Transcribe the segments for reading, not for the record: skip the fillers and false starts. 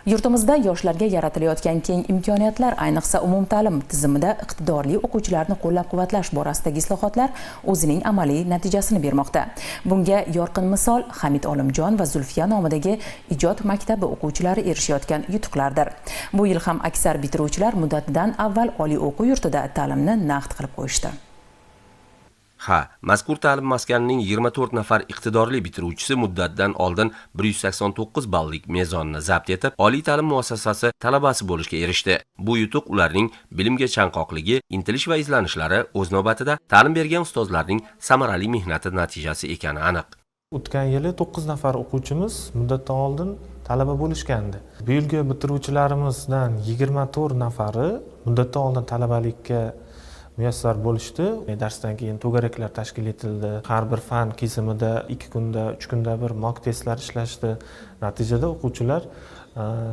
Yurtimizda yoshlarga yaratilayotgan keng imkoniyatlar, ayniqsa umumta'lim tizimida iqtidorli o'quvchilarni qo'llab-quvvatlash borasidagi islohotlar o'zining amaliy natijasini bermoqda. Bunga yorqin misol Hamid Olimjon va Zulfiya nomidagi ijod maktabi o'quvchilari erishayotgan yutuqlardir. Bu yil ham aksar bitiruvchilar muddatidan avval oliy o'quv yurtida ta'limni naqd qilib qo'yishdi. Ha, mazkur ta'lim maskanining 24 nafar iqtidorli bitiruvchisi muddatidan oldin 189 ballik mezonni zabt etib, oliy ta'lim muassasasi talabasi bo'lishga erishdi. Bu yutuq ularning bilimga chanqoqligi, intilish va izlanishlari, o'z navbatida ta'lim bergan ustozlarning samarali mehnati natijasi ekani aniq. O'tgan yili 9 nafar o'quvchimiz muddatidan oldin talaba bo'lishgandi. Bu yilgi bitiruvchilarimizdan 24 nafari muddatidan oldin talabalikka muyassar bo'lishdi. Darsdan keyin to'garaklar tashkil etildi. Har bir fan kesimida 2 kunda, 3 kunda bir mock testlar ishlashdi. Natijada o'quvchilar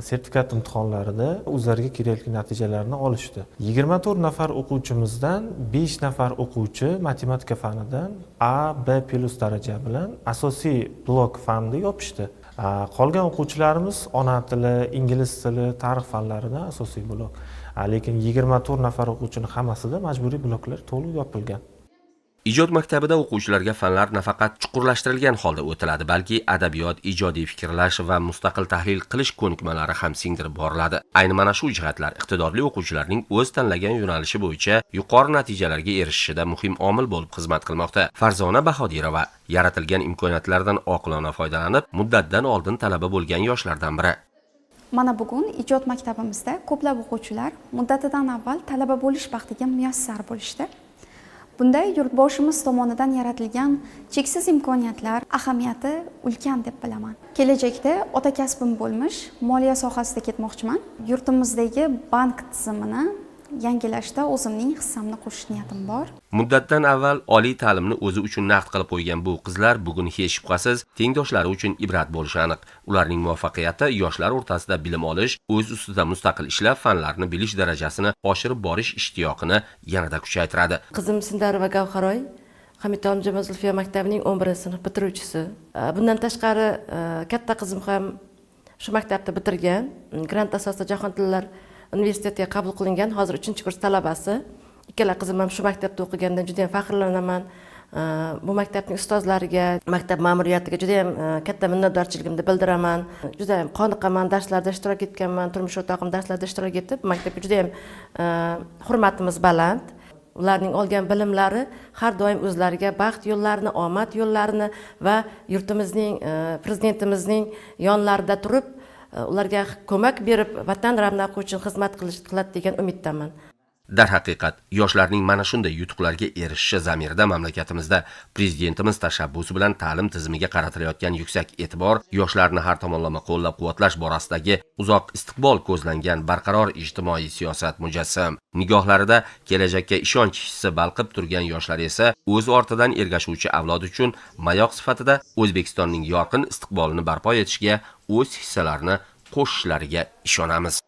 sertifikat imtihonlarida o'zlariga kerakli natijalarni olishdi. 24 nafar o'quvchimizdan 5 nafar o'quvchi matematika fanidan A, B plus daraja bilan asosiy blok fanni yopishdi. Qolgan o'quvchilarimiz ona tili, ingliz tili, tarix fanlaridan asosiy blok. Lekin 24 nafar o'quvchini hammasida majburiy bloklar to'liq yopilgan. Ijod maktabida o'quvchilarga fanlar nafaqat chuqurlashtirilgan holda o'tiladi, balki adabiyot, ijodiy fikrlash va mustaqil tahlil qilish ko'nikmalari ham singdirib boriladi. Ayni mana shu jihatlar iqtidorli o'quvchilarning o'z tanlagan yo'nalishi bo'yicha yuqori natijalarga erishishida muhim omil bo'lib xizmat qilmoqda. Farzona Bahodirova yaratilgan imkoniyatlardan oqilona foydalanib, muddatidan oldin talaba bo'lgan yoshlardan biri. Mana bugun ijod maktabimizda ko'plab o'quvchilar muddatidan avval talaba bo'lish baxtiga muyassar bo'lishdi. Bunda yurtboshimiz tomonidan yaratilgan cheksiz imkoniyatlar ahamiyati ulkan deb bilaman. Kelajakda ota kasbim bo'lmish moliya sohasida ketmoqchiman. Yurtimizdagi bank tizimini yangilashda o'zimning hissamni qo'shish niyatim bor. Muddatidan avval oliy ta'limni o'zi uchun naqd qilib qo'ygan bu qizlar bugun hech shubhasiz tengdoshlari uchun ibrat bo'lishi aniq. Ularning muvaffaqiyati yoshlar o'rtasida bilim olish, o'z ustida mustaqil ishlab, fanlarni bilish darajasini oshirib borish ishtiyoqini yanada kuchaytiradi. Qizim Sindarova Gavharoy Hamid Olimjon va Zulfiya maktabining 11-sinf bitiruvchisi. Bundan tashqari katta qizim ham shu maktabda bitirgan. Grant asosida Jahon tillar universitetiga qabul qilingan. Hozir 3-kurs talabasi. Ikkala qizim ham shu maktabda o'qigandan juda ham faxrlanaman. Bu maktabning ustozlariga, maktab ma'muriyatiga juda ham katta minnatdorchiligimni bildiraman. Juda ham qoniqaman, darslarda ishtirok etganman, turmush o'rtog'im darslarda ishtirok etib, maktabga juda ham hurmatimiz baland. Ularning olgan bilimlari har doim o'zlariga baxt yo'llarini, omad yo'llarini va yurtimizning, prezidentimizning yonlarida turib, ularga ko'mak berib, vatan ravnaqi uchun xizmat qiladi degan umiddaman. Darhaqiqat, yoshlarning mana shunday yutuqlarga erishishi zamirida mamlakatimizda prezidentimiz tashabbusi bilan ta'lim tizimiga qaratilayotgan yuksak e'tibor, yoshlarni har tomonlama qo'llab-quvvatlash borasidagi uzoq istiqbol ko'zlangan barqaror ijtimoiy siyosat mujassam. Nigohlarida kelajakka ishonch hissi balqib turgan yoshlar esa o'z ortidan ergashuvchi avlod uchun mayoq sifatida O'zbekistonning yorqin istiqbolini barpo etishga o'z hissalarini qo'shishlariga ishonamiz.